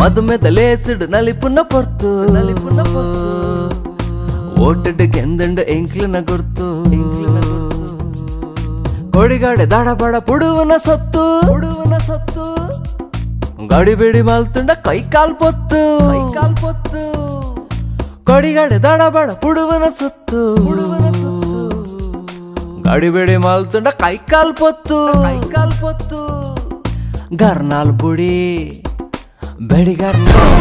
ಮದುಮೆದ ಲೇಸಿಡು ನಲಿಪುನ ಪೊರ್ತು ನಲಿಪುನ ಪೊರ್ತು ಓಟೆಡ್ ಗೆಂದಂಡು ಎಂಕ್ಲನ ಗುರ್ತು ಎಂಕ್ಲನ ಗುರ್ತು ಕೊಡಿಗಾಡೆ ದಡ ಬಡ ಪುಡುವನ ಸೊತ್ತು ಪುಡುವನ ಸೊತ್ತು ಗಾಡಿ ಬೇಡಿ ಮಾಲ್ತುಂಡ ಕೈ ಕಾಲ್ ಪೊತ್ತು ಕೈ ಕಾಲ್ ಪೊತ್ತು ಕೊಡಿಗಾಡೆ ದಡ ಬಡ ಪುಡುವನ ಸೊತ್ತು ಪುಡುವನ ಸೊತ್ತು ಗಾಡಿ ಬೇಡಿ ಮಾಲ್ತುಂಡ ಕೈ ಕಾಲ್ ಪೊತ್ತು ಕೈ ಕಾಲ್ ಪೊತ್ತು ಗರ್ನಾಲ್ ಬುಡಿ ಬೆಡಿ ಗರ್ನಾಲ್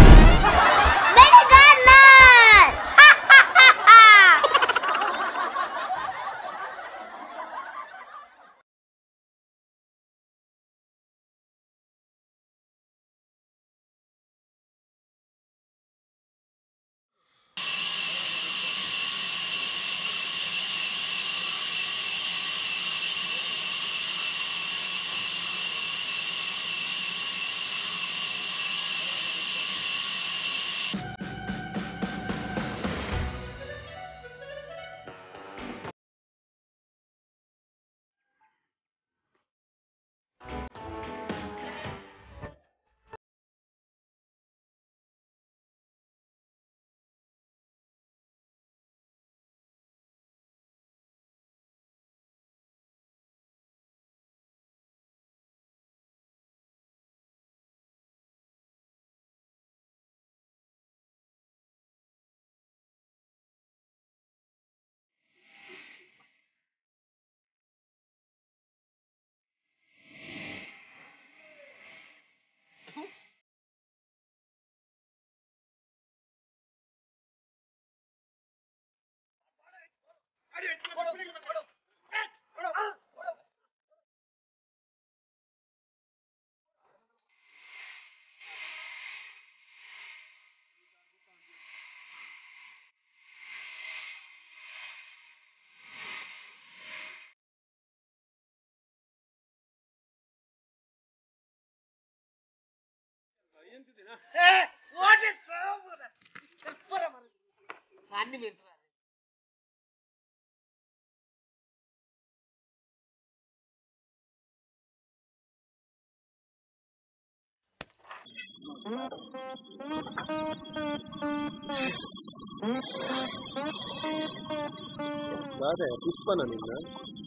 ಪುಷ್ಪನ ನಿನ್ನ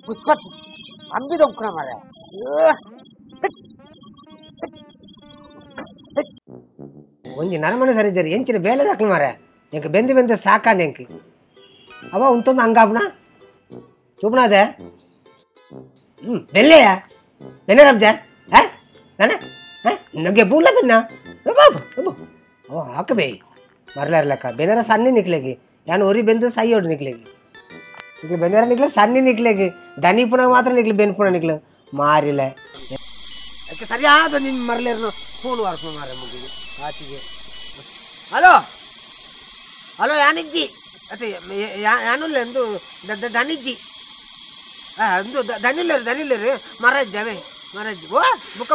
ಪುಷ್ಪ ಅಂಬಿದೊಂಕುನ ಮಾರ ಒಂಜಿ ನರಮನೆ ಸರಿದ್ದಾರೆ ಎಂಚಿನ ಬೇಲೆ ದಾಕ್ಲು ಮಾರ ಎಂಕ್ ಬೆಂದು ಬೆಂದು ಸಾಕಾಂಡೆ ಎಂಕ್ ಅವ ಉಂತೊಂದು ಹಂಗಾಪುನ ಚೂಪುನಾದೆ ಹ್ಞೂ ಬೆಲ್ಲೆಯ ಬೆನ್ನೆ ರಬ್ಜ ಹಾ ನಾನ ನಗೆ ಬೂಲ ಬೆನ್ನ ಬಾಬು ಬಾಬು ಅವ ಹಾಕಬೇ ಮರಲಾರ್ಲಕ್ಕ ಬೆನ್ನರ ಸಣ್ಣ ನಿಕ್ಲೆಗಿ ಯಾನು ಒರಿ ಬೆಂದು ಸೈಯೋಡು ನಿಕ್ಲೆಗಿ ನಿಕ್ಲೆ ಬೆನ್ನರ ನಿಕ್ಲೆ ಸಣ್ಣ ನಿಕ್ಲೆಗಿ ದನಿ ಪುನ ಮಾತ್ರ ನಿಕ್ಲೆ ಬೆನ್ ಪುನ ನಿಕ್ಲು ಮಾರಿಲ್ಲ ಅದಕ್ಕೆ ಸರಿಯಾದ ನಿನ್ನ ಮರಲೇರ್ನು ಫೋನ್ ವಾರ್ಕೊಂಡು ಮಾರ ಮುಗಿದು ಆಚಿಗೆ ಹಲೋ ಹಲೋ ಯಾನಿಜ್ಜಿ ಅತ್ತೆ ಯಾನುಲ್ಲ ಎಂದು ದನಿಜ್ಜಿ ಅಂದು ದನಿಲ್ಲರು ದನಿಲ್ಲರು ಮರಜ್ಜಿ ಅವೇ ಮರಜ್ಜಿ ಓ ಬುಕ್ಕ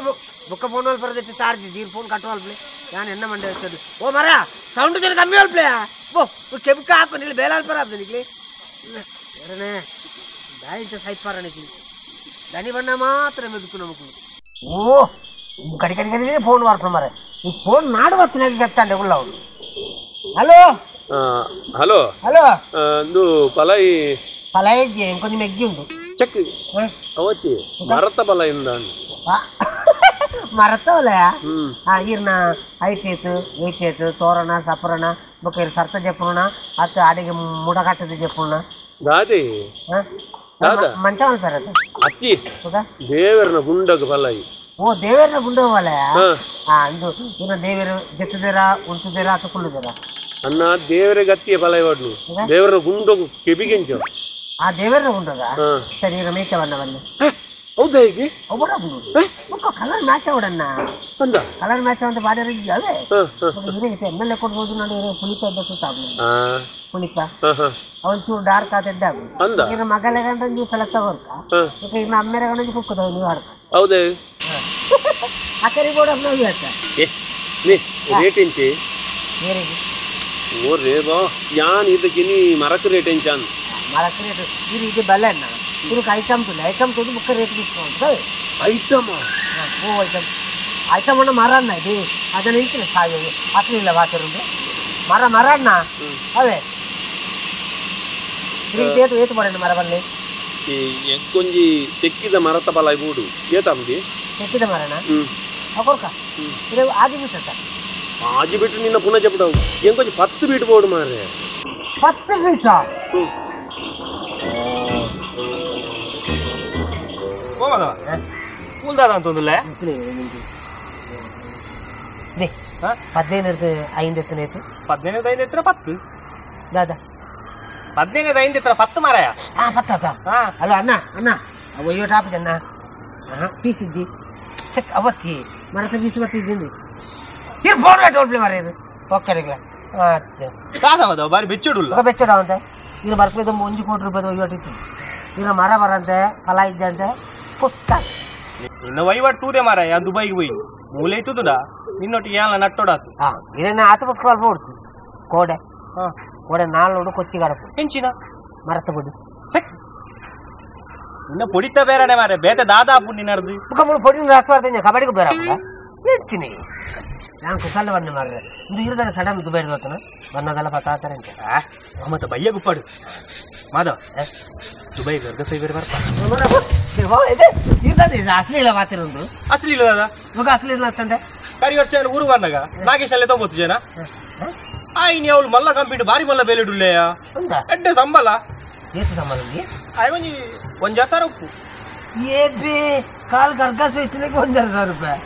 ಬುಕ್ಕ ಫೋನ್ ಅಲ್ಲಿ ಬರೋದಿಟ್ಟು ಚಾರ್ಜ್ ದೀರ್ ಫೋನ್ ಕಟ್ಟುವಲ್ಪ್ಲೆ ನಾನು ಎನ್ನ ಮಂಡೆ ಹಚ್ಚೋದು ಓ ಮರ ಸೌಂಡ್ ಜನ ಕಮ್ಮಿ ಅಲ್ಪ್ಲೆ ಬೋ ಕೆಬ್ಕ ಹಾಕು ನಿಲ್ಲಿ ಬೇಲಾಲ್ ಪರ ನಿಕ್ಲಿ ಎರನೇ ದಾయింಚ ಸೈತ್ ಪರ ನಿಕ್ಲಿ ದನಿ ಬಣ್ಣ ಮಾತ್ರ ಮೆದುಕು ನಮಕು ಓ ಕಡಿ ಕಡಿ ಕಡಿ ಫೋನ್ ಮಾಡ್ಕೊಂಡು ಮಾರ ಈ ಫೋನ್ ಮಾಡುವ ಗತ್ತಾಂಡೆ ಉಳ್ಳ ಅವನು hello hello hello ಒಂದು ಪಲಾಯಿ ಪಲಾಯಿ కొంచెం ಮೆಗ್ಗಿ ಉಂಟು ಚೆಕ್ ಅವತ್ತಿ ಮರತ ಪಲಾಯಿಂದ ಮರತ ವಲಯ ಈರ್ನ ಐಕೇತು ಏಕೇತು ತೋರಣ ಸಪರಣ ಬೊಕ್ಕ ಇರ್ ಸರ್ತ ಜಪ್ಪುಣ ಅತ್ತ ಅಡಿಗೆ ಮುಡಕಟ್ಟದ ಜಪ್ಪುಣ ದಾದಿ ಮಂಚ ಸರ್ ಅದು ಅತ್ತಿ ದೇವರನ ಗುಂಡಗ ಪಲಾಯಿ ಓ ದೇವರನ ಗುಂಡಗ ವಲಯ ಅಂದು ಇನ್ನ ದೇವರು ಜೆತ್ತದಿರ ಉಂಟುದಿರ ಅಥವಾ ಕುಳ್ಳುದಿರ ಅನ್ನ ದೇವರ ಗತ್ತಿಯ ಪಲಾಯಿ ವಾಡ್ನು ದೇವರ ಗುಂಡಗು ಕೆಬಿಗೆಂಚು ಆ ದೇವರ ಗುಂಡಗ ಸರಿ ರಮೇಶ ಬಣ್ಣ ಬನ್ನಿ ಹೌದಾ ಹೇಗೆ ಕಲರ್ ಮ್ಯಾಚ್ ಅವಡನ್ನ ಅಂದ ಕಲರ್ ಮ್ಯಾಚ್ ಅಂತ ಬಾಡಿ ಅವೇ M L A ಕೊಡ್ಬೋದು ನಾನು ಪುಲಿತ ಪುಲಿತ ಅವನ್ ಚೂರು ಡಾರ್ಕ್ ಆದ ಈಗ ಮಗಲ ಗಂಡ ನೀವು ಸೆಲೆಕ್ಟ್ ಆಗೋರ್ಕ ಇನ್ನು ಅಮ್ಮೇರ ಗಂಡ ಕುಕ್ಕದ ನೀವು ಹಾಡ್ಕ ಹೌದೇ ಅಕರಿ ಬೋರ್ಡ್ ಅಪ್ನ ಹೇಳ್ತ ರೇಟ್ ಎಂಚಿ ಓ ರೇ ಬಾ ಯಾನ್ ಇದಕ್ಕೆ ನೀ ಮರಕ್ ರೇಟ್ ಎಂಚಾನ್ ಮರಕ್ ರೇಟ್ ಇದು ಇದು ಬಲೆ ಅಣ್ಣ ಇದಕ್ಕೆ ಐಟಮ್ ತುಲ್ಲ ಐಟಮ್ ತುದು ಬುಕ್ಕ rate discount item ಓ ಐಟಮ್ ಐಟಮ್ ಅಣ್ಣ ಮರ ಅಣ್ಣ ಇದು ಅದನ್ನ ಇಂಚಿನ ಸಾಯ ಅಸಲಿಲ್ಲ ವಾತಿರುಂಡು ಮರ ಮರಣ್ಣ ಅವೇ ಏತು ಏತು ಬರಣ್ಣ ಮರ ಬನ್ನಿ ಈ ಎಂಕೊಂಜಿ ತೆಕ್ಕಿದ ಮರತ ಬಲ ಬೂಡು ಏತಂಬಿ ತೆಕ್ಕಿದ ಮರಣ ಕೊರ್ಕ ಇದು ಆಜಿ ಬಿಟ್ಟ ಆಜಿ ಬಿಟ್ಟು ನಿನ್ನ ಪುನಃ ಚಪ್ಪಡವು ಎಂಕೊಂಜಿ 10 ಬೀಟ್ ಬೋಡು ಮಾರ್ರೆ 10 ಬೀಟಾ ಹೋಮದ ಕೂಲ್ದಾದ ಅಂತಂದುಲ್ಲ ನೇ 15 5 ಎತ್ತನೆ ಆಯ್ತು 15 5 ಎತ್ತರ 10 ದಾದಾ 15 5 ಎತ್ತರ 10 ಮಾರಾಯ ಹಾ 10 ಆತ ಹಲೋ ಅಣ್ಣ ಅಣ್ಣ ಅಯ್ಯೋ ಟಾಪ್ ಜನ ಪೀಸ್ ಇಜ್ಜಿ ಚೆಕ್ ಅವತ್ತಿ ಮರತ ಪೀಸ್ ಬತ್ತಿದ್ದೀನಿ ಇರ್ ಫೋನ್ ರೇಟ್ ಓಡ್ಲಿ ಮಾರ ಇದು ಓಕೆ ಅಚ್ಚ ದಾದಾ ಮದ ಬಾರಿ ಬೆಚ್ಚಡುಲ್ಲ ಬೆಚ್ಚಡ ಅಂತೆ ಇನ್ನು ಬರ್ಸ್ಬೇಕು 1 ಕೋಟಿ ರೂಪಾಯಿ ವಹಿವಾಟು ಇತ್ತು ಇನ್ನು ಮರ ಬರಂತೆ ಫಲ ಇದ್ದಂತೆ ಪುಸ್ತಕ ನಿನ್ನ ವಹಿವಾಟು ತೂದೆ ಮಾರಾಯ ದುಬೈಗೆ ಹೋಯಿ ಮೂಲೆ ಇತ್ತುದುಡ ನಿನ್ನೊಟ್ಟಿಗೆ ಯಾಲ ನಟ್ಟೋಡಾತು ಹಾ ಇದನ್ನ ಆತು ಪುಸ್ತಕ ಅಲ್ಪ ಹೊಡ್ತು ಕೋಡೆ ಕೋಡೆ ನಾಲ್ನೋಡು ಕೊಚ್ಚಿಗಾಡಪ್ಪು ಹೆಂಚಿನ ಮರತ ಪೊಡಿ ಸೆಕ್ ನಿನ್ನ ಪೊಡಿತ ಬೇರೆ ಮಾರೆ ಬೇತೆ ದಾದಾ ಪುಣ್ಯ ನರ್ದು ಮುಖ ಪೊಡಿ ರಾಸವಾರ್ತೆ ಕಬಡ್ಡಿಗೂ ಬೇರೆ ಹೆಚ್ಚಿನಿ ನಾನು ಕುಸಲ್ಲ ಬಣ್ಣ ಮಾರ್ರೆ ಇದು ಇರೋದಲ್ಲ ಸಡನ್ ದುಬೈ ಹೋಗ್ತಾನೆ ಬಣ್ಣದೆಲ್ಲ ಪತ್ತಾತಾರೆ ಅಂತ ಮತ್ತೆ ಬಯ್ಯ ಗುಪ್ಪಾಡು ಮಾಧವ ದುಬೈ ಗರ್ಗಸೈ ಬೇರೆ ಬರ್ತಾ ಅಸಲಿ ಇಲ್ಲ ಮಾತಿರೋದು ಅಸಲಿ ಇಲ್ಲ ದಾದಾ ಮಗ ಅಸಲಿ ಇಲ್ಲ ಅಂತಂದೆ ಕರಿ ವರ್ಷ ಊರು ಬಂದಾಗ ನಾಗೇಶ್ ಅಲ್ಲೇ ತೊಂಬತ್ತು ಜನ ಆಯ್ನಿ ಅವಳು ಮಲ್ಲ ಕಂಪ್ಯೂಟರ್ ಬಾರಿ ಮಲ್ಲ ಬೇಲೆ ಡುಲ್ಲೆಯ ಎಡ್ಡೆ ಸಂಬಳ ಎಷ್ಟು ಸಂಬಳ ಆಯ್ ಒಂಜಾರು ಸಾವಿರ ಉಪ್ಪು ಏ ಬೇ ಕಾಲ್ ಗರ್ಗಸ ಹೋಯ್ತಿನಕ್ಕೆ 1,500 ರೂಪಾಯಿ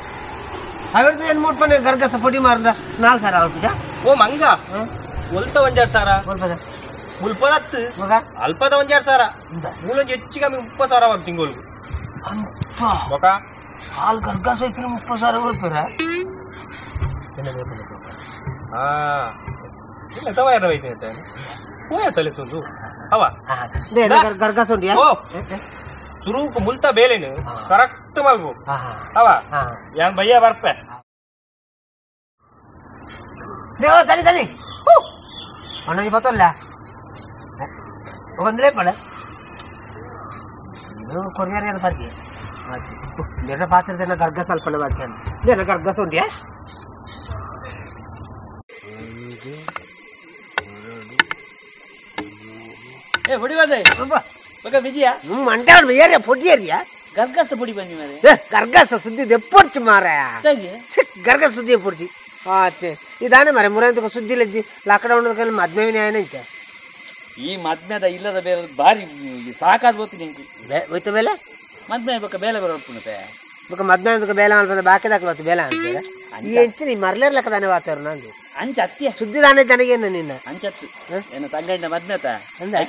ಅವ್ರದ್ದು ಏನು ಮುಟ್ಪನೆ ಗರ್ಗಸ ಪೊಡಿ ಮಾರ್ದ 4,000 ರೂಪಾಯಿ ಓ ಮಂಗ ಒಲ್ತ 1,500 ಮುಲ್ಪದ 10 ಮಗ ಅಲ್ಪದ 1,500 ಮೂಲೊಂದು ಹೆಚ್ಚು ಕಮ್ಮಿ 30,000 ಬರ್ ತಿಂಗಳು ಅಂತ ಮಗ ಕಾಲ್ ಗರ್ಗಸ ಹೋಯ್ತಿನ 30,000 ರೂಪಾಯಿ ಹಾ ಇಲ್ಲ ತವ ಯಾರ ಹೋಯ್ತೀನಿ ಅಂತ ಹೋಯ ತಲೆ ತುಂದು ಅವ ಗರ್ಗಸ ಉಂಡಿಯಾ ಓ ಸುರೂಕು ಮುಲ್ತ ಬೇಲೇನು ಕರೆಕ್ಟ್ ಮಲ್ಗು ಅವ ಯಾನ್ ಬಯ್ಯ ಬರ್ಪೆ ದೇವ ತಲಿ ತಲಿ ಅಣ್ಣ ಬತ್ತಲ್ಲ ಒಂದಲೇ ಪಡ ಕೊರಿಯರ್ ಏನು ಬರ್ಗಿ ಬೇರೆ ಪಾತ್ರದ ಗರ್ಗಸ ಅಲ್ಪ ಬಾಕಿ ಅಂತ ಗರ್ಗಸ ಉಂಡಿಯಾ ಏ ಹೊಡಿವಾದೆ ಬಗ ವಿಜಯ ಅಂಟಾಡು ಏರಿಯಾ ಪೊಡಿ ಏರಿಯಾ ಗರ್ಗಸ್ತ ಪೊಡಿ ಬನ್ನಿ ಮಾರೆ ಗರ್ಗಸ್ತ ಸುದ್ದಿ ದೆಪ್ಪೊಡ್ಚು ಮಾರ ಗರ್ಗಸ ಸುದ್ದಿ ಎಪ್ಪೊಡ್ಚಿ ಆತೆ ಇದಾನೆ ಮಾರೆ ಮುರಂತ ಸುದ್ದಿ ಲಜ್ಜಿ ಲಾಕ್ಡೌನ್ ಮದ್ಮೆ ನ್ಯಾಯನಂಚ ಈ ಮದ್ಮೆದ ಇಲ್ಲದ ಬೇರೆ ಬಾರಿ ಸಾಕಾದ ಬೋತಿ ನಿಂಗೆ ಹೋಯ್ತು ಬೇಲೆ ಮದ್ಮೆ ಬಕ್ಕ ಬೇಲೆ ಬರೋಡ್ಪುಣತೆ ಬಕ್ಕ ಮದ್ಮೆ ಅಂದಕ ಬೇಲೆ ಅನ್ಪದ ಬಾಕಿ ದಾಖಲಾತು ಬೇಲೆ ಅಂತಾರೆ ಈ ಹೆಂಚಿನ ಈ ಮರ್ಲೇರ್ ಲೆಕ್ಕದಾನೆ ವಾತಾವರಣ ಅಂದು ಅಂಚ ಅತ್ಯ ಸುದ್ದಿ ದಾನೆ ನನಗೇನು ನಿನ್ನ ಅಂಚತ್ತು ಏನ ತಂಗಣ್ಣ ಮದ್ಮೆತ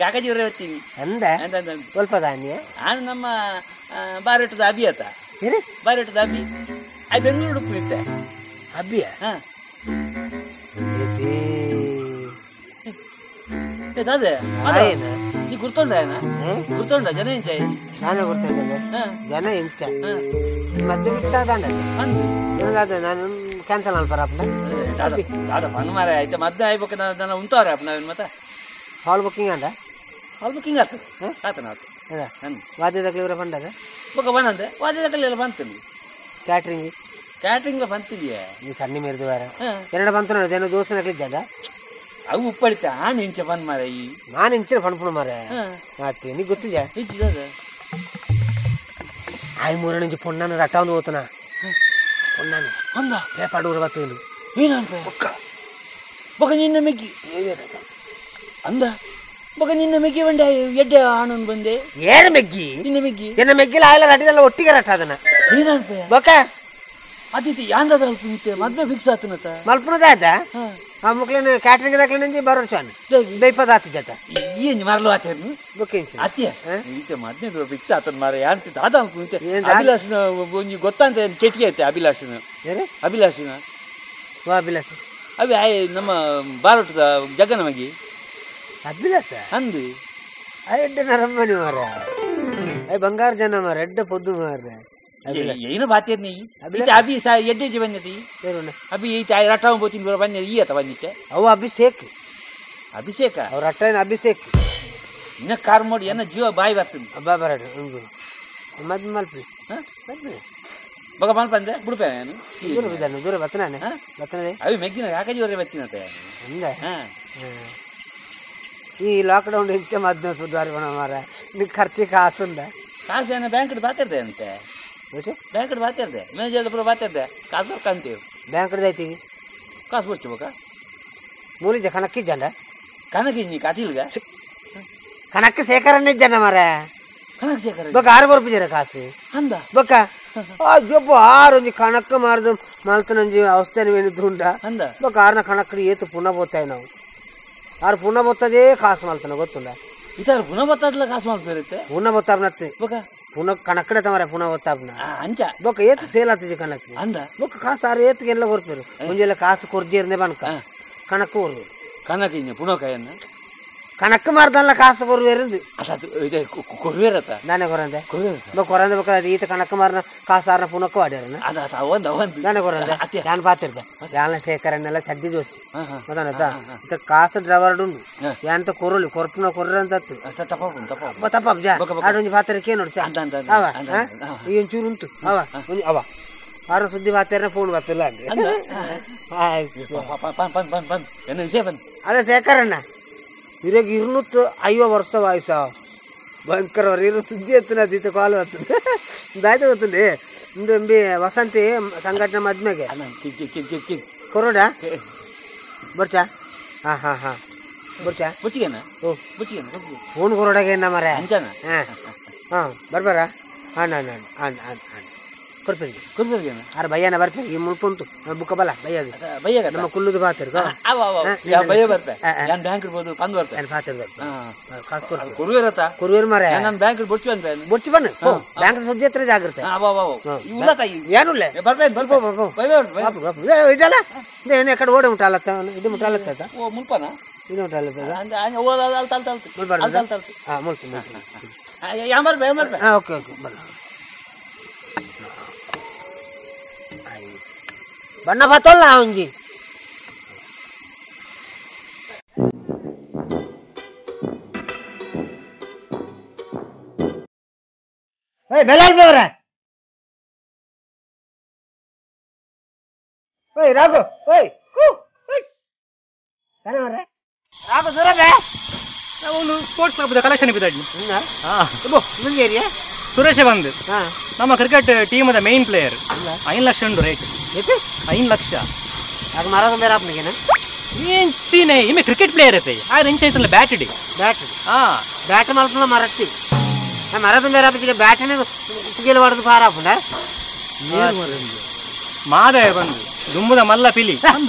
ಕಾಕಾಜಿ ಹೊತ್ತೀನಿ ಅಂದ ಸ್ವಲ್ಪ ಧಾನ್ಯ ನಾನು ನಮ್ಮ ಬಾರೆಟದ ಅಭಿ ಆತ ಬಾರೆಟದ ಅಭಿ I Bengaluru ಉಡುಪು ಅಭಿಯ ಹಾ ದಾದೆ ನೀ ಗುರ್ತೊಂಡ ಗುರ್ತೊಂಡ ಜನ ಎಂಚ ನಾನೇ ಗುರ್ತಿದ್ದೇನೆ ಜನ ಎಂಚ ಮದ್ವೆ ಫಿಕ್ಸ್ ಆದಾಂಡ ಅಂದು ನಾನು ಕ್ಯಾನ್ಸಲ್ ಅನ್ಪರ ಅಪ್ಪ ದಾದ ಪನ್ ಮಾರ ಆಯ್ತಾ ಮದ್ವೆ ಆಯ್ಬೇಕು ನಾನು ಉಂತವ್ರೆ ಅಪ್ಪ ನಾವೇನು ಮತ್ತೆ ಹಾಲ್ ಬುಕ್ಕಿಂಗ್ ಅಂಡ ಹಾಲ್ ಬುಕ್ಕಿಂಗ್ ಆತ ಆತನ ಆತ ವಾದ್ಯದ ಇವರ ಬಂಡದ ಬೊಕ ಬಂದಂತೆ ವಾದ್ಯದ ಬಂತೀನಿ ಕ್ಯಾಟ್ರಿಂಗ್ ಕ್ಯಾಟ್ರಿಂಗ್ ಬಂತಿದ್ಯಾ ನೀ ಸಣ್ಣ ಮೇರ್ದು ಬೇರೆ ಎರಡು ಬಂತು ನೋಡಿ ಏನೋ ದೋಸೆ ನಕ್ಲಿದ್ದ ಅವು ಉಪ್ಪಡಿತ ಆನ್ ಇಂಚ ಬಂದ್ ಮಾರ ಈ ನಾನು ಇಂಚಿನ ಪಣಪುಣ ಮಾರ ಆತಿ ನೀ ಗೊತ್ತಿದ್ಯಾ ಆಯ್ ಮೂರಣಿಂಚು ಪೊಣ್ಣನ ರಟ್ಟ ಒಂದು ಹೋತನ ಪೊಣ್ಣನ ಅಂದ ಪೇಪಾಡು ಊರ ಬತ್ತಿಲ್ಲ ಏನನ್ಪ ಬೊಕ್ಕ ಬೊಕ ನಿನ್ನ ಮೆಗ್ಗಿ ಅಂದ ಬೊಕ ನಿನ್ನ ಮೆಗ್ಗಿ ಬಂಡೆ ಎಡ್ಡೆ ಆಣನ್ ಬಂದೆ ಏನು ಮೆಗ್ಗಿ ನಿನ್ನ ಮೆಗ್ಗಿ ಎನ್ನ ಮೆಗ್ಗಿಲ ಆಯ್ಲ ರಟ್ಟಿದೆಲ್ಲ ಒಟ್ಟಿಗೆ ರಟ್ಟ ಅದನ್ನ ಏನನ್ಪ ಬೊಕ ಅದಿತಿ ಯಾಂದದ ಅಲ್ಪ ನಿತ್ಯ ಮದ್ವೆ ಫಿಕ್ಸ್ ಆತನತ ಮಲ್ಪುನದ ಆತ ಆ ಮುಕ್ಲೇನ ಕ್ಯಾಟ್ರಿಂಗ್ ದಾಕ್ಲೇನ ಬರೋರ್ ಚಾನ್ ಬೇಪದ ಆತಿ ಜತ ಏನು ಮರಲು ಆತೇನು ಬುಕ್ಕಿಂಗ್ ಅತ್ಯ ಇಂತ ಮದ್ವೆ ಫಿಕ್ಸ್ ಆತನ ಮಾರ ಯಾಂತ ದಾದ ಅನ್ಕುಂತೆ ಅಭಿಲಾಷನ ಒಂಜಿ ಗೊತ್ತಂತ ಚೆಟ್ಗೆ ಐತೆ ಅಭಿಲಾಷನ ಏನು ಅಭಿಲಾಷನ ವಾ ಅಭಿಲಾಷ ಅವಿ ಆಯ್ ನಮ್ಮ ಬಾರೋಟದ ಜಗ್ಗನ ಮಗಿ ಅಭಿಲಾಷ ಅಂದು ಎಡ್ಡೆ ನರಮ್ಮಣಿ ಮಾರ I ಬಂಗಾರ ಜನ ಮಾರ ಎಡ್ಡೆ ಪೊದ್ದು ಮಾರ ಏನು ಬಾತಿಯರ್ ನೀ ಅಭಿ ಎಡ್ಡೆ ಜಿ ಬಂದಿತಿ ಅಭಿ ಈ ತಾಯಿ ರಟ್ಟ ಬೋತಿನ ಬರೋ ಬಂದ ಈ ಆತ ಬಂದಿಟ್ಟೆ ಅವು ಅಭಿಷೇಕ್ ಅಭಿಷೇಕ ಅವ್ರ ರಟ್ಟ ಅಭಿಷೇಕ್ ಇನ್ನ ಕಾರ್ ಮಾಡಿ ಏನ ಜೀವ ಬಾಯಿ ಬರ್ತದೆ ಅಬ್ಬಾ ಬರಡು ಹಂಗು ಮದ್ವೆ ಮಲ್ಪಿ ಮದ್ವೆ ಬೊಕ ಮಲ್ಪಂದೆ ಬುಡುಪೆ ನಾನು ದೂರ ಬಿದ್ದಾನೆ ದೂರ ಬತ್ತನಾನೆ ಬತ್ತನದೆ ಅವಿ ಮೆಗ್ಗಿನ ಯಾಕಜಿ ಹೊರ ಬತ್ತಿನತೆ ಅಂದ ಈ ಲಾಕ್ಡೌನ್ ಇಂಚ ಮದ್ನ ಸುಧಾರಿ ಬಣ ಮಾರ ನೀ ಖರ್ಚಿ ಕಾಸುಂಡ ಕಾಸು ಏನ ಬ್ಯಾಂಕ್ ಬಾತಿರ್ದೆ ಅಂತೆ ಬ್ಯಾಂಕ್ ಬಾತಿರ್ದೆ ಮ್ಯಾನೇಜರ್ ಪೂರ ಬಾತಿರ್ದೆ ಕಾಸು ಬರ್ಕಂತೀವಿ ಬ್ಯಾಂಕ್ ಐತಿ ಕಾಸು ಬರ್ಚು ಬೊಕ ಮೂಲಿಜ ಕಣಕ್ಕಿಜ್ಜಂಡ ಕಣಕ್ಕಿಜ್ಜಿ ಕಟೀಲ್ಗ ಕಣಕ್ಕೆ ಸೇಕರಣ್ಣ ಇಜ್ಜಂಡ ಮಾರ ಕಣಕ್ ಸೇಕರ ಬೊಕ ಆರು ಬರ್ಪಿಜರ ಕಾಸು ಅಂದ ಬೊಕ ಅಯ್ಯಪ್ಪ ಆರೊಂಜಿ ಕಣಕ್ಕ ಮಾರ್ದು ಮಲ್ತನೊಂಜಿ ಅವಸ್ಥೆನ ವೇನಿದ್ದುಂಡ ಅಂದ ಬೊಕ ಆರ್ನ ಕಣಕ್ಕಡಿ ಏತು ಪುನಃ ಬೋತಾಯಿ ನಾವು ಆರು ಪುನಃ ಬೊತ್ತದೇ ಕಾಸು ಮಲ್ತನ ಗೊತ್ತುಂಡ ಇತರ ಪುನಃ ಬತ್ತದಲ್ಲ ಕಾಸು ಮಲ್ತಿರುತ್ತೆ ಪುನಃ ಬೊತ್ತಾಪ್ನತ್ತೆ ಬೊಕ ಪುನಃ ಕಣಕ್ಕಡೆ ತಮರ ಪುನಃ ಬೊತ್ತಾಪ್ನ ಅಂಚ ಬೊಕ ಏತು ಸೇಲ್ ಆತಿಜಿ ಕಣಕ್ಕೆ ಅಂದ ಬೊಕ ಕಾಸು ಆರು ಏತ್ಗೆ ಎಲ್ಲ ಕೊರ್ಪೇರು ಮುಂಜಾನೆ ಕಾಸು ಕೊರ್ಜಿರ್ನೆ ಬನ್ಕ ಕಣಕ್ಕ ಕೊರ್ರು ಕಣಕ್ಕೆ ಪುನಃ ಕೈಯನ್ನ ಕಣಕ್ಕ ಮಾರ್ದಲ್ಲ ಕಾಸು ಕೊರ್ವೇರಿಂದು ಇದೆ ಕೊರ್ವೇರತ್ತ ನಾನೇ ಕೊರಂದೆ ಕೊರಂದೆ ಬೊಕ ಅದು ಈತ ಕಣಕ್ಕ ಮಾರ್ನ ಕಾಸು ಆರ್ನ ಪುನಕ್ಕ ವಾಡ್ಯಾರನ ನಾನೇ ಕೊರಂದೆ ನಾನು ಪಾತಿರ್ದೆ ಯಾನ ಸೇಕರನ್ನೆಲ್ಲ ಚಡ್ಡಿ ದೋಸಿ ಗೊತ್ತಾನತ್ತ ಈತ ಕಾಸು ಡ್ರೈವರ್ ಉಂಡು ಯಾಂತ ಕೊರಲಿ ಕೊರ್ಪುನ ಕೊರ್ರ ಅಂತ ತಪ್ಪ ಆಡೊಂಜಿ ಪಾತ್ರಕ್ಕೆ ನೋಡ್ಚ ಅವ ಈ ಒಂಚೂರು ಉಂಟು ಅವ ಅವ ಆರು ಸುದ್ದಿ ಪಾತ್ರ ಫೋನ್ ಬರ್ತಿಲ್ಲ ಅಲ್ಲ ಸೇಕರಣ್ಣ ಇವಾಗ 250 ವರ್ಷ ವಯಸ್ಸ ಭಯಂಕರ ಇರು ಸುದ್ದಿ ಎತ್ತಿನ ದೀತ ಕಾಲು ಬರ್ತದೆ ದಾಯ್ತು ಗೊತ್ತುಂಡಿ ಇಂದು ಎಂಬಿ ವಸಂತಿ ಸಂಘಟನೆ ಮದ್ಮೆಗೆ ಕೊರೋಡ ಬರ್ಚಾ ಹಾಂ ಹಾಂ ಹಾಂ ಬರ್ಚಾ ಓ ಫೋನ್ ಕೊರೋಡಾಗ ಏನ ಮರ ಹಾಂ ಹಾಂ ಬರ್ಬಾರ ಹಾಂ ಹಾಂ ಹಾಂ ಹಾಂ ಹಾಂ ಕೊರ್ಪೇರಿ ಕೊರ್ಪೇರಿ ಆರು ಭಯ್ಯನ ಬರ್ಪೇರಿ ಈ ಮುಲ್ಪ ಉಂಟು ಬುಕ್ಕ ಬಲ ಭಯ್ಯದು ಭಯ್ಯ ನಮ್ಮ ಕುಲ್ಲುದು ಬಾತಿರ್ ಭಯ್ಯ ಬರ್ಪೆ ನಾನು ಬ್ಯಾಂಕ್ ಇರ್ಬೋದು ಬಂದು ಬರ್ಪೆ ನಾನು ಪಾತಿರ್ ಕಾಸು ಕೊರ್ಪೆ ಕೊರುವೇರತ್ತ ಕೊರುವೇರು ಮಾರೆ ನಾನು ಬ್ಯಾಂಕ್ ಬೊಚ್ಚು ಅನ್ಪೆ ಬೊಚ್ಚು ಬನ್ನಿ ಬ್ಯಾಂಕ್ ಸುದ್ದಿ ಹತ್ರ ಜಾಗ್ರತೆ ಏನುಲ್ಲ ಬರ್ಪೆ ಬರ್ಪೋ ಇಡಲ್ಲ ಏನು ಎಕಡೆ ಓಡಿ ಮುಟ್ಟಾಲತ್ತ ಇದು ಮುಟ್ಟಾಲತ್ತ ಓ ಮುಲ್ಪನ ಇದು ಮುಟ್ಟಾಲತ್ತ ಹಾಂ ಮುಲ್ಪ ಬರ್ಪೆ ಬರ್ಪೆ ಹಾಂ ಓಕೆ ಓಕೆ ಬನ್ನಿ ಬಣ್ಣ ಬತ್ತಲ್ಲ ಒಂಜಿ ಏಯ್ ಬೆಲಾಲ್ ಬೇವ್ರೆ ಓಯ್ ರಾಘು ಓಯ್ ಕೂ ತಾನೇ ಮಾರ್ರೆ ರಾಘು ದೂರ ಬೇ ಒಂದು sports club collection ಬಿದ್ದಾಡಿ ಮುಂಜೇರಿಯಾ ಸುರೇಶ ಬಂದು ನಮ್ಮ cricket team the main player 5 lakh ಉಂಟು ರೇಟ್ 5 ಲಕ್ಷ ಅದು ಮರದ ಬೇರೆ ಆಪ್ನಿಗೇನ ಏನ್ಸಿನೇ ಇಮ್ಮೆ ಕ್ರಿಕೆಟ್ ಪ್ಲೇಯರ್ ಐತೆ ಆ ರೆಂಚ್ ಐತಲ್ಲ ಬ್ಯಾಟ್ ಇಡಿ ಬ್ಯಾಟ್ ಬ್ಯಾಟ್ ಮಲ್ಪನ ಮರತ್ತಿ ಮರದ ಬೇರೆ ಆಪಿಗೆ ಬ್ಯಾಟನೇ ಕುಗಿಲ್ ಹೊಡೆದು ಪಾರ ಆಪುಂಡ ಮಾದಯ ಬಂದು ದುಂಬುದ ಮಲ್ಲ ಪಿಲಿ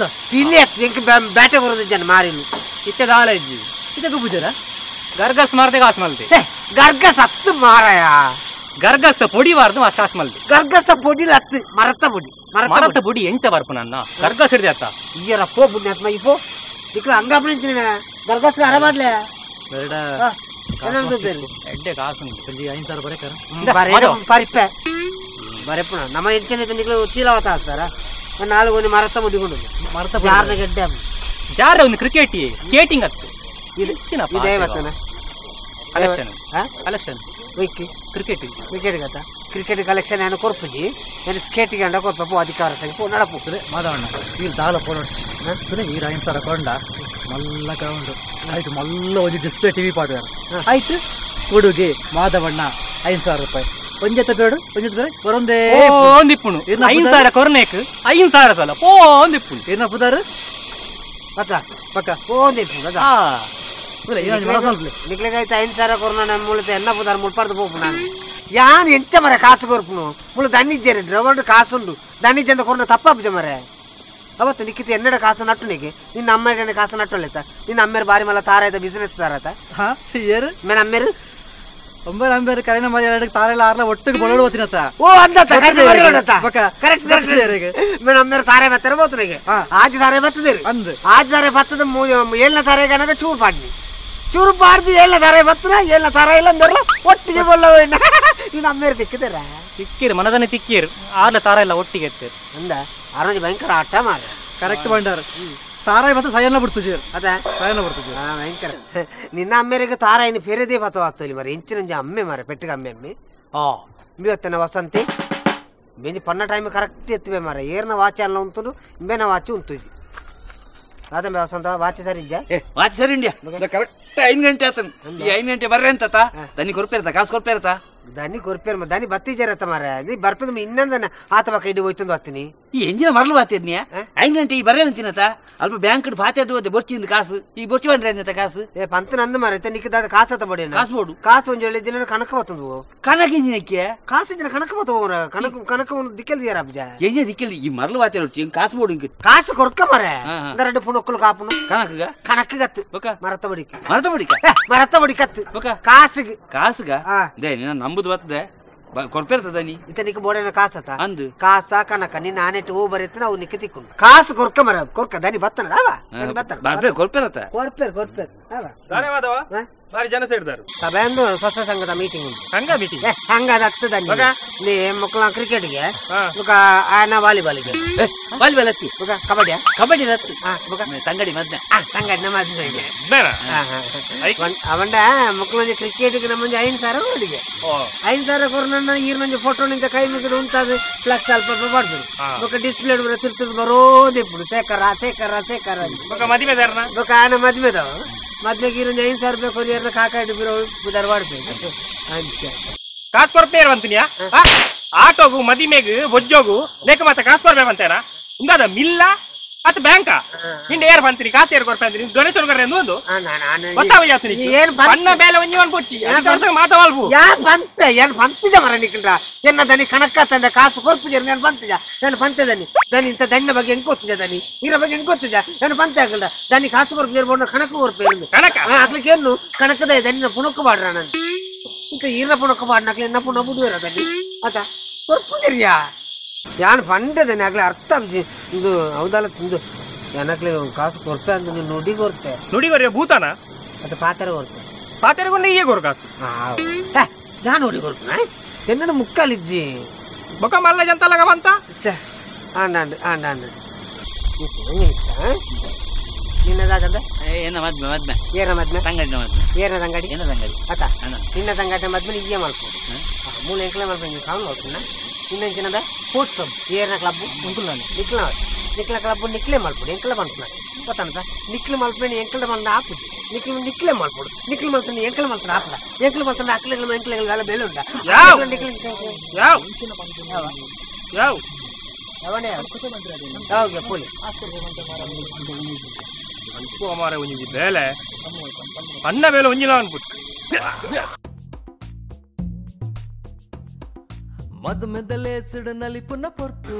ಪಿಲಿ ಎಂಕ್ ಬ್ಯಾಟೆ ಬರೋದು ಜನ ಮಾರಿನು ಇತ್ತೆ ದಾಳ ಇಜ್ಜಿ ಇತ್ತೆ ಗುಬ್ಬುಜರ ಗರ್ಗಸ್ ಮಾರ್ದೆ ಕಾಸು ಮಲ್ತೆ ಗರ್ಗಸ್ ಹತ್ತು ಮಾರಾಯ ಗರ್ಗಸ್ತ ಪೊಡಿ ವಾರ್ದು ಕಾಸು ಮಲ್ತೆ ಗರ್ಗಸ್ತ ಪೊಡಿ ಹತ್ತು ಮರತ್ತ ಪೊಡಿ ಮರತ್ತ ಪೊಡಿ ಎಂಚ ಬರ್ಪು ನನ್ನ ಗರ್ಗಸ್ ಹಿಡಿದೆ ಅತ್ತ ಇಯ್ಯರ ಪೋ ಪುಣ್ಯಾತ್ಮ ಇಪೋ ಇಕ್ಲ ಹಂಗಾಪನ ಗರ್ಗಸ್ ಅರ ಮಾಡ್ಲೆ ಎಡ್ಡೆ ಕಾಸು 5,000 ಬರೇಕಾರ ಪರಿಪ್ಪೆ ಬರೆಪುಣ ನಮ್ಮ ಎಂಚನೆ ನಿಕ್ಲು ಚೀಲವತ ಹಾಕ್ತಾರ ನಾಲ್ಕು ಒಂದು ಮರತ್ತ ಮುಡಿಕೊಂಡು ಮರತ್ತ ಜಾರ್ನ ಗೆಡ್ಡೆ ಜಾರ ಒಂದು ಕ್ರಿಕೆಟ್ ಸ್ಕೇಟಿಂಗ್ ಅತ್ತು ಇದೇ ಬರ್ತನ collection collection wiki cricket cricket ಗತ ಕ್ರಿಕೆಟ್ ಕಲೆಕ್ಷನ್ ಏನು ಕೊರ್ಪುಜಿ ಏನು ಸ್ಕೇಟಿಂಗ್ ಅಂಡ ಕೊರ್ಪು ಅಧಿಕಾರ ಸಂಖ್ಯೆ ನಡಪು ಮಾಧವಣ್ಣ ಇಲ್ಲಿ ದಾಲ ಫೋನ್ ಈ 5,000 ಕೊಂಡ ಮಲ್ಲ ಗ್ರೌಂಡ್ ಆಯ್ತು ಮಲ್ಲ ಒಂದು ಡಿಸ್ಪ್ಲೇ ಟಿವಿ ಪಾಡ್ಯಾರ ಆಯ್ತು ಕೊಡುಗೆ ಮಾಧವಣ್ಣ 5,000 ರೂಪಾಯಿ ಒಂಜೆತ್ತ ಬೇಡು ಒಂಜೆತ್ತ ಬೇರೆ ಬರೊಂದೇ ಒಂದಿಪ್ಪುಣು 5,000 ಕೊರ್ನೇಕ್ 5,000 ಸಲ ಪೋ ಒಂದಿಪ್ಪುಣು ಏನ ಪುದಾರು ಪಕ್ಕ ಪಕ್ಕ ಪೋಂದಿಪ್ಪುಣು ನಿಕ್ಲೆಗಾಯ್ತು 5,000 ಕೊರ್ನ ನಮ್ಮ ಮುಳುತ ಎನ್ನ ಪುದಾರು ಮುಳ್ಪಾರ್ದು ಪೋಪು ನಾನು ಯಾನ್ ಎಂಚ ಮರ ಕಾಸು ಕೊರ್ಪುನು ಮುಳು ದಣ್ಣಿಜ್ಜೇರೆ ದ್ರವಂಡು ಕಾಸುಂಡು ದಣ್ಣಿಜ್ಜಂದ ಕೊರ್ನ ತಪ್ಪಾಪುಜ ಮರೆ ಅವತ್ತು ನಿಕ್ಕಿತ ಎನ್ನಡ ಕಾಸು ನಟ್ಟು ನಿಗೆ ನಿನ್ನ ಅಮ್ಮ ಕಾಸು ನಟ್ಟೊಳ್ಳೆತ್ತ ನಿನ್ನ ಅಮ್ಮೇರು ಬಾರಿ ಮಲ್ಲ ತಾರಾಯ್ತ ಬಿಸಿನೆಸ್ ತಾರಾತ ಏರು ಮೇನ್ ಅಮ್ಮೇರು ಒಂಬೈನ ಅಮ್ಮೇರು ಕರೆನ ಮರಿ ಎರಡು ತಾರೆಲ್ಲ ಆರ್ಲ ಒಟ್ಟಿಗೆ ಬೊಳಡು ಹೋತಿನತ್ತ ಓ ಅಂದತ್ತ correct correct main ಅಮ್ಮೇರು ತಾರೆ ಬತ್ತಾರೆ ಬೋತನಿಗೆ ಆಜ್ ತಾರೆ ಬತ್ತದಿರಿ ಆಜ್ ತಾರೆ ಬತ್ತದ ಏಳನೇ ತಾರೆಗೆ ಅನ್ನೋದು ಚೂರು ಪಾಡ್ನಿ ಚೂರು ಪಾಡ್ದು ಏಳನೇ ತಾರೆ ಬತ್ತನ ಏಳನೇ ತಾರ ಇಲ್ಲ ಅಂದ್ರಲ್ಲ ಒಟ್ಟಿಗೆ ಬೊಲ್ಲ ನೀನು ಅಮ್ಮೇರು ತಿಕ್ಕಿದಾರ ತಿಕ್ಕಿರು ಮನದನ್ನೇ ತಿಕ್ಕಿರು ಆರ್ಲ ತಾರ ಇಲ್ಲ ಒಟ್ಟಿಗೆ ಎತ್ತಿರು ಅಂದ ಆರೋಗ್ಯ ಭಯಂಕರ ಆಟ ಮಾರ ಕರೆಕ್ಟ್ ಬಂಡಾರ ತಾರಾಯಿ ಮತ್ತೆ ಸಯನ್ನ ಬಿಡ್ತು ಜೀರ್ ಅದೇ ಸಯನ್ನ ಬಿಡ್ತು ಭಯಂಕರ ನಿನ್ನ ಅಮ್ಮೇರಿಗೆ ತಾರಾಯಿನ ಫೇರದೇ ಪತವಾಗ್ತಲ್ಲಿ ಮರ ಇಂಚಿನ ಅಮ್ಮೆ ಮಾರ ಪೆಟ್ಟಿಗೆ ಅಮ್ಮೆ ಅಮ್ಮೆ ಆ ಇವತ್ತನ ವಸಂತಿ ಬೆಂಜಿ ಪನ್ನ ಟೈಮ್ ಕರೆಕ್ಟ್ ಎತ್ತುವೆ ಮಾರ ಏರ್ನ ವಾಚ್ ಅಲ್ಲ ಉಂಟು ಇಂಬೇನ ವಾಚ್ ಉಂಟು ಅದೇ ವಸಂತ ವಾಚ್ ಸರಿ ಇದ್ಯಾ ವಾಚ್ ಸರಿ ಇಂಡಿಯಾ ಕರೆಕ್ಟ್ 5 ಗಂಟೆ ಆತನ ಈ 5 ಗಂಟೆ ಬರ್ರೆ ಅಂತ ದನಿ ಕೊರ್ಪೇರ್ತ ಕಾಸು ಕೊರ್ಪೇರ್ತ ದನಿ ಕೊರ್ಪೇರ್ ದನಿ ಬತ್ತಿ ಜರತ್ತ ಮಾರ ನೀ ಬರ್ಪದ ಇನ್ನೊಂದನ ಆತ ಬಕ್ಕ ಇಡಿ ಹೋಯ್ತಂದು ಹತ್ತೀನಿ ಈ ಎಂಜಿನ ಮರಲು ಬಾತಿದ್ನಿಯ 5 ಗಂಟೆ ಈ ಬರ್ರೆ ಅಂತೀನತ ಅಲ್ಪ ಬ್ಯಾಂಕ್ ಬಾತೆ ಹೋದೆ ಬೊರ್ಚಿಂದ ಕಾಸು ಈ ಬೊರ್ಚಿ ಬಂದ್ರೆ ಅನ್ನತ ಕಾಸು ಏ ಪಂತ ನಂದು ಮಾರ ನಿಕ್ಕ ದಾದ ಕಾಸು ಆತ ಬಡಿ ಕಾಸು ಬೋಡು ಕಾಸು ಒಂಜಿ ಒಳ್ಳೆ ದಿನ ಕಣಕ ಬತ್ತಂದು ಕಣಕ ಇಂಜಿನಕ್ಕೆ ಕಾಸು ದಿನ ಕಣಕ ಬತ್ತ ಕಣಕ ಕಣಕ ಒಂದು ದಿಕ್ಕೆಲ್ ದಿಯಾರ ಅಬ್ಜ ಎಂಜಿನ ದಿಕ್ಕೆಲ್ ಈ ಮರಲು ಬಾತೆ ಹೊರ್ಚಿ ಕಾಸು ಬೋಡು ಇಂಕ ಕಾಸು ಕೊರ್ಕ ಮಾರ ಎರಡು ಪುಣಕ್ಕಲು ಕಾಪುನು ಕಣಕಗ ಕಣಕಗತ್ತು ಬೊಕ ಮರತ ಬಡಿಕ ಮರತ ಬಡಿಕ ಮರತ ಬಡಿಕತ್ತು ಬೊಕ ಕಾಸಿಗೆ ಕಾಸುಗ they ನಿನ್ನ ನಂಬುದು ಬತ್ತದೆ ಕೊರ್ಪೇರ್ತದ ನೀ ಇತನಿಗೆ ಬೋಡೇನ ಕಾಸತ ಅಂದು ಕಾಸ ಕನಕ ನಿನ್ನ ಆನೆಟ್ಟು ಹೂ ಬರೀತ ನಾವು ನಿಕ್ಕ ತಿಕ್ಕೊಂಡು ಕಾಸು ಕೊರ್ಕ ಮರ ಕೊರ್ಕ ದನಿ ಬತ್ತನ ಅವ ದನಿ ಬತ್ತನ ಬರ್ಪೇರ್ ಕೊರ್ಪೇರತ ಕೊರ್ಪೇರ್ ಕೊರ್ಪೇರ್ ಅವ ದಾನೆ ಮಾಧವ ಬಾರಿ ಜನ ಸೇರಿದಾರು ಸಭೆ ಅಂದು ಸ್ವಸ ಸಂಘದ ಮೀಟಿಂಗ್ ಉಂಟು ಸಂಘ ಮೀಟಿಂಗ್ ಸಂಘ ಆಗ್ತದ ನೀ ಮಕ್ಕಳ ಕ್ರಿಕೆಟ್ಗೆ ಬುಕ ಆನ ವಾಲಿಬಾಲ್ಗೆ ವಾಲಿಬಾಲ್ ಹತ್ತಿ ಬುಕ ಕಬಡ್ಡಿ ಕಬಡ್ಡಿ ಹತ್ತಿ ಬುಕ ತಂಗಡಿ ಮದ್ನೆ ತಂಗಡಿ ನಮ್ಮ ಅವಂಡ ಮಕ್ಕಳ ಕ್ರಿಕೆಟ್ಗೆ ನಮ್ಮ 5,000 ಅವರಿಗೆ 5,000 ಕೊರೋನ ಈರ್ನೊಂದು ಫೋಟೋ ನಿಂತ ಕೈ ಮುಗಿದು ಉಂಟಾದ ಫ್ಲಕ್ಸ್ ಅಲ್ಪ ಮಾಡ್ತಾರೆ ಬೊಕ ಡಿಸ್ಪ್ಲೇ ತಿರ್ತದ ಬರೋದಿಪ್ಪುಡು ಶೇಖರ ಶೇಖರ ಶೇಖರ ಬೊಕ ಆನ ಮದ್ಮೆದವ ಮದ್ಮೆಗೆ ಈರೊಂದು 5,000 ರೂಪಾಯಿ ಕೊರಿಯರ್ನ ಕಾಕಾಡಿ ಬಿರೋ ಬುಧಾರ ಮಾಡ್ಬೇಕು ಕಾಸು ಕೊರ್ಪೇರ್ ಅಂತೀನಿಯಾ ಆಟೋಗು ಮದಿಮೆಗು ಬೊಜ್ಜೋಗು ಲೇಕ ಮಾತ ಕಾಸು ಕೊರ್ಬೇಕಂತೇನಾ ಇಂದಾದ ಮಿಲ್ಲ ಅತ್ ಬ್ಯಾಂಕ ನಿಂದ ಏರ್ ಬಂತೀನಿ ಕಾಸು ಏರ್ ಕೊರ್ಪೆ ಅಂತೀನಿ ಡೊನೇಷನ್ ಕೊರ್ರೆ ಒಂದು ಬಣ್ಣ ಬೇಲೆ ಒಂಜಿ ಒಂದು ಕೊಚ್ಚಿ ಮಾತಾವಲ್ಬು ಯಾ ಬಂತ ಏನ್ ಬಂತಿದೆ ಮರ ನಿಕ್ಕಂಡ್ರ ಎನ್ನ ದನಿ ಕಣಕ್ಕ ತಂದ ಕಾಸು ಕೊರ್ಪಿಜರ್ ನಾನು ಬಂತಿದ್ದ ನಾನು ಬಂತೆ ದನಿ ದನಿ ಇಂಥ ದಣ್ಣ ಬಗ್ಗೆ ಹೆಂಗ್ ಗೊತ್ತಿದೆ ದನಿ ಇರ ಬಗ್ಗೆ ಹೆಂಗ್ ಗೊತ್ತಿದೆ ನಾನು ಬಂತೆ ಆಗಲ್ಲ ದನಿ ಕಾಸು ಕೊರ್ಪಿಜರ್ ಬೋಣ ಕಣಕ ಕೊರ್ಪೆ ಕಣಕ ಅಕ್ಲಿಕ್ಕೆ ಏನು ಕಣಕದ ದನಿನ ಪುಣಕ ಬಾಡ್ರ ನಾನು ಇಂಕ ಈರ್ನ ಪುಣಕ ಬಾಡ್ನಕ್ಲೆ ಎನ್ನ ಪುಣ ಬುಡುವೆರ ದನಿ ಆತ ಕೊರ್ಪುಜರ್ಯಾ ಯಾನ್ ಪಂಡದನೆ ಆಗ್ಲೇ ಅರ್ಥ ಇದು ಹೌದಲ್ಲ ತಿಂದು ಏನಕ್ಲೆ ಕಾಸು ಕೊರ್ಪೆ ಅಂತ ನೀನು ನುಡಿ ಕೊರ್ತೆ ನುಡಿ ಕೊರ್ರೆ ಭೂತಾನ ಅದು ಪಾತ್ರೆ ಕೊರ್ತೆ ಪಾತ್ರೆಗೂ ನೀಯೇ ಕೊರ್ ಕಾಸು ನಾನು ನುಡಿ ಕೊರ್ಪುನ ಎನ್ನಡ ಮುಕ್ಕಾಲಿಜ್ಜಿ ಬೊಕ ಮಲ್ಲ ಜಂತಲಗ ಬಂತ ಛೆ ಆಂಡ ಆಂಡ ಆಂಡ ನಿನ್ನದಾಗದ ಏನ ಮದ್ಮೆ ಮದ್ಮೆ ಏನ ಮದ್ಮೆ ತಂಗಡಿನ ಮದ್ಮೆ ಏನ ತಂಗಡಿ ಏನ ತಂಗಡಿ ಅತ್ತ ನಿನ್ನ ತಂಗಡಿ ಮದ್ಮೆ ಈಯೇ ಮಲ್ಪೋದು ಮೂಲ ಎಂಕಲೆ ಮಲ್ಪೆ ಕಾವು ಮಲ್ಪುನ ಇನ್ನೊಂಚಿನದ ಸ್ಪೋರ್ಟ್ಸ್ ಕ್ಲಬ್ ಏರ್ನ ಕ್ಲಬ್ ಉಂಟುಲ್ಲ ನಿಕ್ಲ ನಿಕ್ಲ ಕ್ಲಬ್ ನಿಕ್ಲೆ ಮಲ್ಪುಡು ಎಂಕಲ ಮಲ್ಪುನ ಗೊತ್ತಂತ ನಿಕ್ಲು ಮಲ್ಪೇಣಿ ಎಂಕಲ ಮಲ್ನ ಆಪುಜಿ ನಿಕ್ಲು ನಿಕ್ಲೆ ಮಲ್ಪುಡು ನಿಕ್ಲು ಮಲ್ತನ ಎಂಕಲ ಮಲ್ತನ ಆಪುಡ ಎಂಕಲ ಮಲ್ತನ ಅಕ್ಲೆ ಎಂಕಲ ಎಲ್ಲ ಬೆಲೆ ಉಂಡ ನಿಕ್ಲು ಯಾವ ಯಾವ ಯಾವನೇ ಯಾವಾಗ ಪೋಲಿ ಮಾರೆ ಒಂಜಿ ಬೇಲೆ ಅನ್ನ ಬೇಲೆ ಒಂಜಿಲ ಅನ್ಬಿಟ್ಟು ಮದ್ಮೆದಲೇಸಿಡು ನಲಿಪುನ ಪೊರ್ತು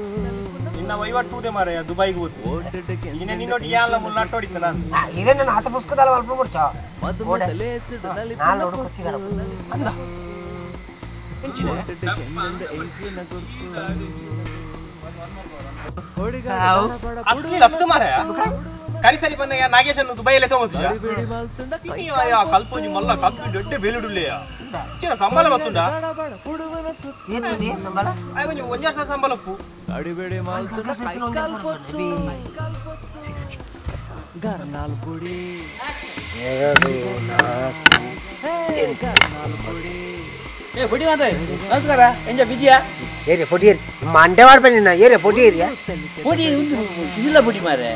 ನಿನ್ನ ವಹಿವಾಟು ತೂದೆ ಮಾರಾಯ ದುಬೈಗೆ ಹೋತು ಇನ್ನೇ ನಿನ್ನೊಟ್ಟಿಗೆ ಯಾಲ್ಲ ಮುನ್ನಾಟೋಡಿದ್ದ ನಾನು ಇದೇ ನನ್ನ ಹತ ಪುಸ್ತಕದಲ್ಲ ಅಲ್ಪ ಬಿಡ್ಚ ಮದ್ಮೆದಲೇಸಿಡು ನಾನು ನೋಡು ಕೊಚ್ಚಿಗಾರ ಅಂದ ಅಸ್ಲಿ ಲಪ್ತು ಮಾರಾಯ ಕರಿಸರಿ ಬಂದ ನಾಗೇಶನ್ನು ದುಬೈಯಲ್ಲೇ ತಗೋತಿದ್ಯಾ ಕಲ್ಪೋಜಿ ಮಲ್ಲ ಕಲ್ಪಿ ದೊಡ್ಡ ಬೇಲುಡುಲ್ಲೆಯ ಚಿನ್ನ ಸಂಬಳ ಗೊತ್ತುಂಡ ಆಯ್ ಒಂಜಾರು ಸಾವಿರ ಸಂಬಳಪ್ಪು ಏ ಪೊಡಿ ಮಾತಾಡಿ ನಮಸ್ಕಾರ ಎಂಜ ಬಿಜಿಯಾ ಏರಿ ಪೊಡಿ ಏರಿ ಮಂಡೆ ನಿನ್ನ ಏರಿ ಪೊಡಿ ಏರಿಯಾ ಪೊಡಿ ಒಂದು ಕಿಸಿಲ ಪೊಡಿ ಮಾರೆ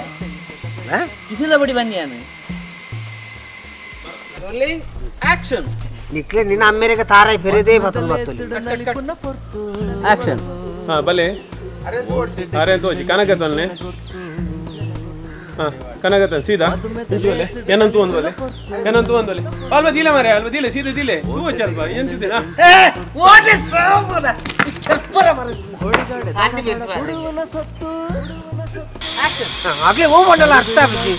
ಕಿಸಿಲ ಪೊಡಿ ಬನ್ನಿ ನಾನು ಆಕ್ಷನ್ ನಿಕ್ಲೆ ನಿನ್ನ ಅಮ್ಮೇರಿಗೆ ತಾರಾಯಿ ಫೆರೆದೇ ಬತ್ತೊಂದು ಬತ್ತೊಲಿ ಆಕ್ಷನ್ ಹಾ ಬಲೆ ಅರೆ ತೋಜಿ ಕನಕತಲ್ನೆ ಹಾ ಕನಕತನ್ ಸೀದಾ ಏನಂತ ಒಂದು ಬಲೆ ಏನಂತ ಒಂದು ಬಲೆ ಅಲ್ವಾ ದಿಲೆ ಮಾರೆ ಅಲ್ವಾ ದಿಲೆ ಸೀದಾ ದಿಲೆ ತೂ ಚಲ್ಪ ಎಂತಿದ್ದೀನಾ ಓಟೆ ಸಾಮರ ಕೆಪ್ಪರ ಮರ ಆಗ್ಲೇ ಹೋಗ್ಬಂಡಲ್ಲ ಅರ್ಥ ಆಗುತ್ತೆ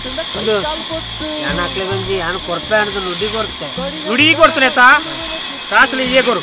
ನಾನು ಹಾಕ್ಲೆ ಬಂದು ನಾನು ಕೊರ್ಪೆ ಅಂತ ನುಡಿ ಕೊರ್ತೆ ನುಡಿ ಕೊಡ್ತಾನೆ ತಾ ಕಾಸಲಿ ಏ ಕೊರು